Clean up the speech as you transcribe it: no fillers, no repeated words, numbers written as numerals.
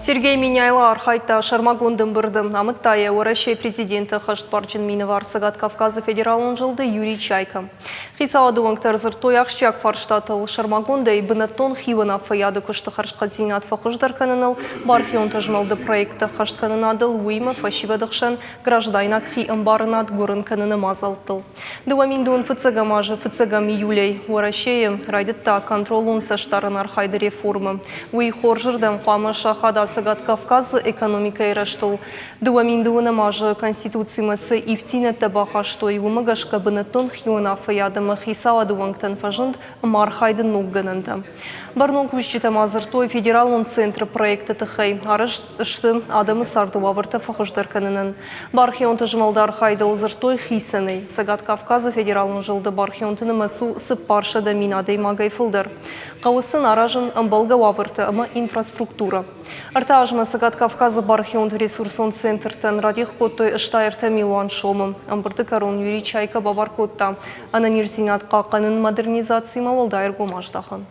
Сергей Меняйло архайдта сӕрмагонд ӕмбырды, амыдта йӕ Уӕрӕсейы президенты ӕххӕстбарджын минӕвар Цӕгат Кавказы федералон зылды Юрий Чайка. Хицауады уӕнгтӕ ӕрдзырдтой ахсджиаг фарстатыл, сӕрмагондӕй бынӕттон хиуынаффӕйады куысты хӕрзхъӕддзинад фӕхуыздӕр кӕныныл, бархионты змӕлды проекттӕ ӕххӕсткӕнынадыл, уыимӕ фӕсивӕды хсӕн граждайнаг хиӕмбарынад гуырын кӕныны мадзӕлттыл. 2000 фыццӕгӕм азы фыццӕгӕм июлӕй Уӕрӕсейы райдыдта контролон цӕстдарӕн архайды реформӕ. Уый хорзырдӕм хъуамӕ сахада Цӕгат Кавказы экономикӕйы рӕзтыл. 2002 азы Конституцимӕ цы ивддзинӕдтӕ бахастой, уымӕ гӕсгӕ бынӕттон хиуынаффӕйад ӕмӕ хицауады уӕнгтӕн фӕзынд ӕмархайды ног гӕнӕнтӕ. Бӕрнон кусджытӕ ма дзырдтой федералон центры проекты тыххӕй. Арӕзт сты адӕмы царды уавӕртӕ фӕхуыздӕр кӕнынӕн. Бархионты змӕлды архайдыл дзырдтой хицӕнӕй. Цӕгат Кавказы федералон зылды бархионты нымӕц у 400 000 адӕймагӕй фылдӕр. Хъӕуы сын аразын ӕмбӕлгӕ уавӕртӕ ӕмӕ инфраструктурӕ. Ӕртӕ азмӕ Цӕгат Кавказы бархионты ресурсон центртӕн радих кодтой 83 милуан сомы. Ӕмбырды кӕрон Юрий Чайка бабар кодта ӕнӕниздзинад хъахъхъӕнын модернизацимӕ уӕлдай ӕргом аздахын.